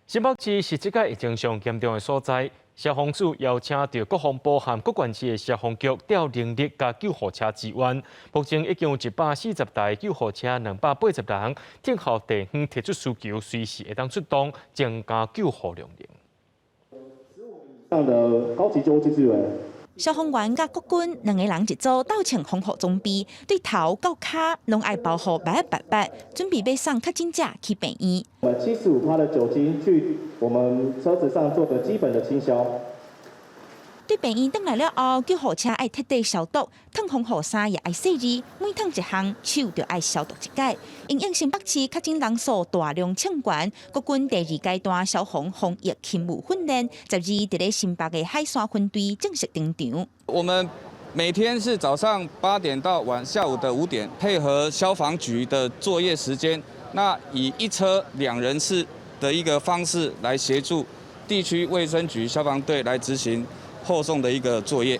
新北市是這個疫情上嚴重的所在，消防署邀請著國防部和各縣市的消防局調人力佮救護車支援。目前已經有140台救護車，280人，等候地方提出需求，隨時會當出動，增加救護量能。的高級救護技術員。消防員佮國軍兩个人一組鬥穿防護裝備，對頭到跤攏愛包護密密麻麻，準備欲送確診者去病院。我們75%的酒精去我們車子上做個基本的清消。對病院轉來了後，救護車愛徹底消毒，脫防護衫也愛細膩，每脫一項手就愛消毒一擺。因應新北市確診人數大量衝懸，國軍第二階段消防防疫勤務訓練，12佇咧新北的海山分隊正式登場。我們每天是早上8點到晚下午的5點，配合消防局的作業時間，那以一車兩人次的一個方式來協助地區衛生局消防隊來執行後送的一個作業。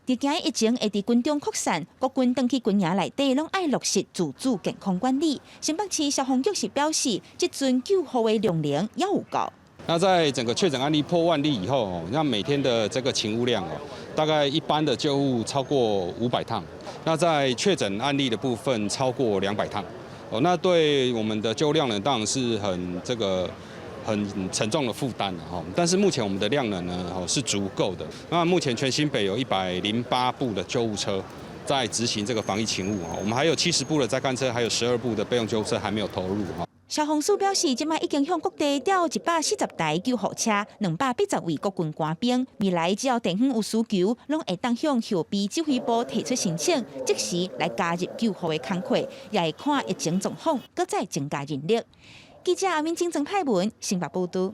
佇驚疫情會佇軍中擴散，國軍轉去軍營內底攏愛落實自主健康管理。新北市消防局是表示，這陣救護的量能猶有夠。那在整個確診案例破萬例以後，那每天的這個勤務量哦，大概一般的救護超過500趟。那在確診案例的部分超過200趟。哦，那對我們的救護量能當然是很這個很沉重的負擔哈，但是目前我們的量能呢，是足夠的。那目前全新北有108部的救護車在執行這個防疫勤務哈，我們還有70部的載乾車，還有12部的備用救護車還沒有投入哈。消防署表示，這擺已經向各地調140台救護車，280位國軍官兵。未來只要地方有需求，攏會當向後備指揮部提出申請，即時來加入救護的工課，也會看疫情狀況，閣再增加人力。記者阿敏金曾派文，新北報道。